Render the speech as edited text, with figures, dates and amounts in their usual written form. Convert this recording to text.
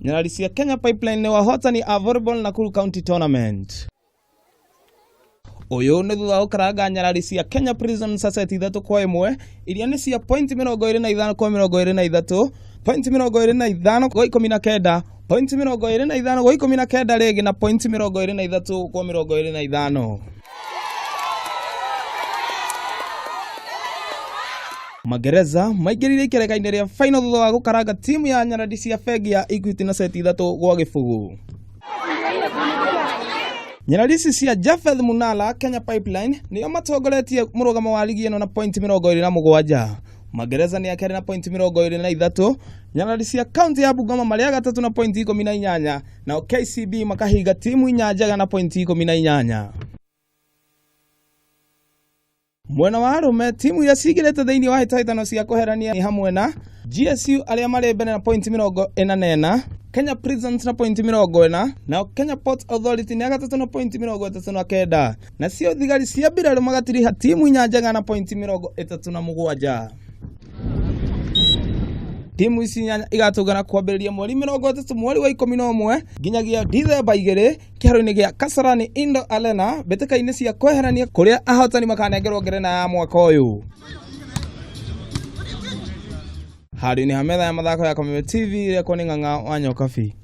Nyarari cia Kenya Pipeline nĩ ahotani a volleyball Nakuru County Tournament. Ũyũ nĩ thutha wa gũkaranga nyarari cia Kenya Prisons seti 3-1 iria nĩ cia pointi 25 kwa 23, pointi 25 kwa 19, pointi 25 kwa 19 rĩngĩ na pointi 23 kwa 25. Magereza maingĩrire ikereka-inĩ rĩa final thutha wa gũkaranga timu ya nyarari cia bengi ya Equity na seti 3-0. Nyarari ici cia Japheth Munala Kenya Pipeline nĩo matongoretie mũrũgamo wa ligi ĩno na pointi 27. Magereza nĩ akerĩ na pointi 23. Nyarari cia kaunti ya Bungoma marĩ a gatatũ na pointi 18, nao KCB makahinga timu inya njega na pointi 18. Mwena wa arũme timu iria cingĩrĩte thĩinĩ wa hĩtahĩtano cia kũherania nĩ hamwe na GSU arĩa marĩ mbere na pointi 44, Kenya Prisons na pointi 40, nao Kenya Ports Authority nĩ agatatũ na pointi 39, nacio thigari cia mbirarũ magatiriha timu inya njega na pointi 37. Timu ici inyanya igatũngana kwambĩrĩria mweri 30 mweri wa 11 nginyagia Dithemba 2 kĩharo-inĩ gĩa Kasarani Indoor Arena mbĩtĩka-inĩ cia kweherania kũrĩa ahotani makanengerwo ngerenwa ya mwaka ũyũ. Handũ-inĩ ha metha ya mathako ya Kameme TV, ĩrekwo nĩ Ng'ang'a wa Nyokabi.